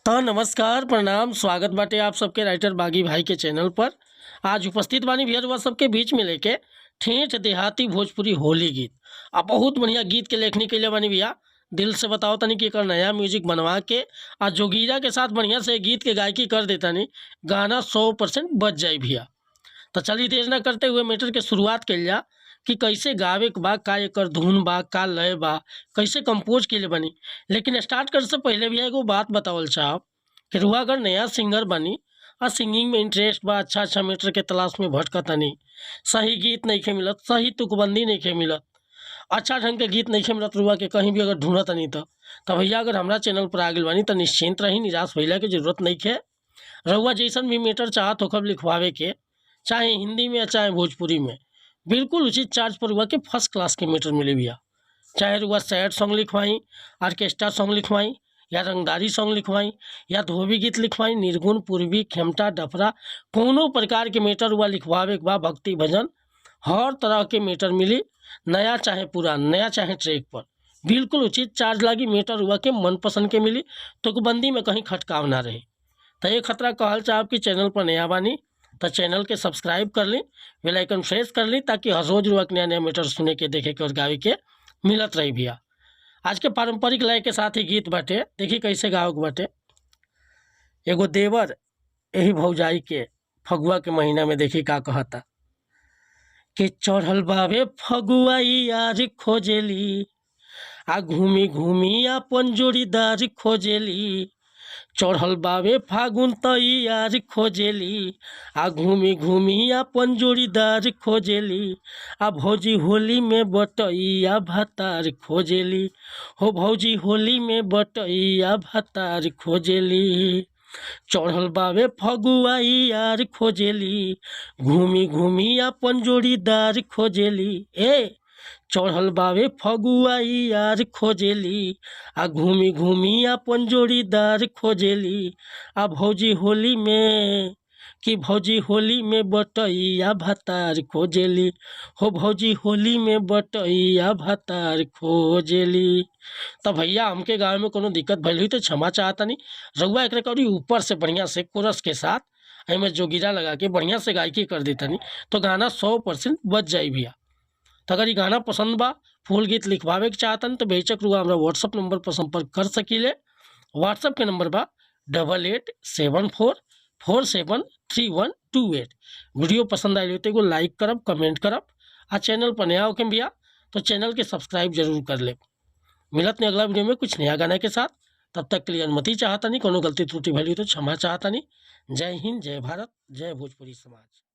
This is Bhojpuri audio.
तो नमस्कार, प्रणाम, स्वागत बाटे आप सबके राइटर बागी भाई के चैनल पर। आज उपस्थित बानी भैया रउआ सबके बीच में लेके ठेठ देहाती भोजपुरी होली गीत। आ बहुत बढ़िया गीत के लेखनी कइले बानी भैया। दिल से बताओ तनी कि एकर नया म्यूजिक बनवा के आ जोगीरा के साथ बढ़िया से गीत के गायकी कर देतानी, गाना 100% बज जाई भैया। तो चलिए देर न करते हुए मैटर के शुरुआत कइल जा कि कैसे गावे के बा, का एकर धुन बा, का लय बा, कैसे कंपोज कइले बानी। लेकिन स्टार्ट करे से पहले भैया एगो बात बतावल चाहब कि रुआ अगर नया सिंगर बानी आ सिंगिंग में इंटरेस्ट बा, अच्छा अच्छा मैटर के तलाश में भटकतानी, सही गीत नइखे मिलत, सही तुकबंदी नइखे मिलत, अच्छा ढंग के गीत नइखे मिलत रुआ के कहीं भी अगर ढूंढतानी त भैया अगर हमरा चैनल पर आ गइल बानी त निश्चिंत रही, निराश भइला के जरूरत नइखे। रउआ जैसन भी मैटर चाहत होखब लिखवावे के, चाहे हिंदी में या चाहे भोजपुरी में, बिल्कुल उचित चार्ज पर रुआ के फर्स्ट क्लास के मैटर मिली भैया। चाहे रुआ सैड सॉन्ग लिखवाई, ऑर्केस्ट्रा सॉन्ग लिखवाई या रंगदारी सॉन्ग लिखवाई या धोबी गीत लिखवाई, निर्गुण, पूर्वी, खेमटा, डफरा, कोनो प्रकार के मैटर रुआ लिखवावे के बा, भक्ति भजन, हर तरह के मैटर मिली, नया चाहे पुरान, नया चाहे ट्रैक पर, बिल्कुल उचित चार्ज लागी, मैटर रुआ के मनपसंद के मिली, तुकबंदी में कहीं खटकाव ना रही। तो ये खतरा कहल चाहब कि चैनल पर नया बानी तो चैनल के सब्सक्राइब कर ली, बेल आइकन प्रेस कर ली, ताकि हर रोज रुआ के नया नया मैटर सुने के, देखे के और गावे के मिलत रही भैया। आज के पारंपरिक लय के साथ ही गीत बाटे, देखी कैसे गावे के बाटे। एगो देवर यही भौजाई के फगुआ के महीना में देखी का कहता कि चढ़ल बावे फगुआ यार खोजेली, आ घूमी घूमी अपन जोड़ीदार खोजेली, चढ़ल बावे फागुन तैयार खोजेली, आ घूमी घूमी अपन जोड़ीदार खोजेली, आ भौजी होली में बटैया भतार खोजेली, हो भौजी होली में बटैया भतार खोजेली, चढ़ल बावे फगुआ यार खोजेली, घूमी घूमी अपन जोड़ीदार खोजेली, ए चढ़ल बावे फगुआ यार खोजेली, आ घूमी घूमी अपन जोड़ीदार खोजेली, आ भौजी होली में कि भौजी होली में बटैया भतार खोजेली, हो भौजी होली में बटैया भतार खोजेली। तो भैया हमके गाँव में कोनो दिक्कत भइल हुई तो क्षमा चाहतनी। रउआ एकरा करी ऊपर से बढ़िया से कोरस के साथ एमे जोगीरा लगा के बढ़िया से गायकी कर देतनी तो गाना 100% बज जाई भैया। तो अगर ये गाना पसंद बा, फुल गीत लिखवावे के चाहतन तो बेहिचक रुआ हमरा व्हाट्सअप नंबर पर संपर्क कर सकीले। व्हाट्सअप के नंबर बा 8874473128। वीडियो पसंद आई हो तो एगो लाइक करब, कमेंट करब आ चैनल पर नया होके भैया तो चैनल के सब्सक्राइब जरूर कर ले। मिलत नहीं अगला वीडियो में कुछ नया गाना के साथ, तब तक के लिए अनुमति चाहता नहीं। कोनो गलती त्रुटि भइल हो तो क्षमा चाहता नहीं। जय हिंद, जय भारत, जय भोजपुरी समाज।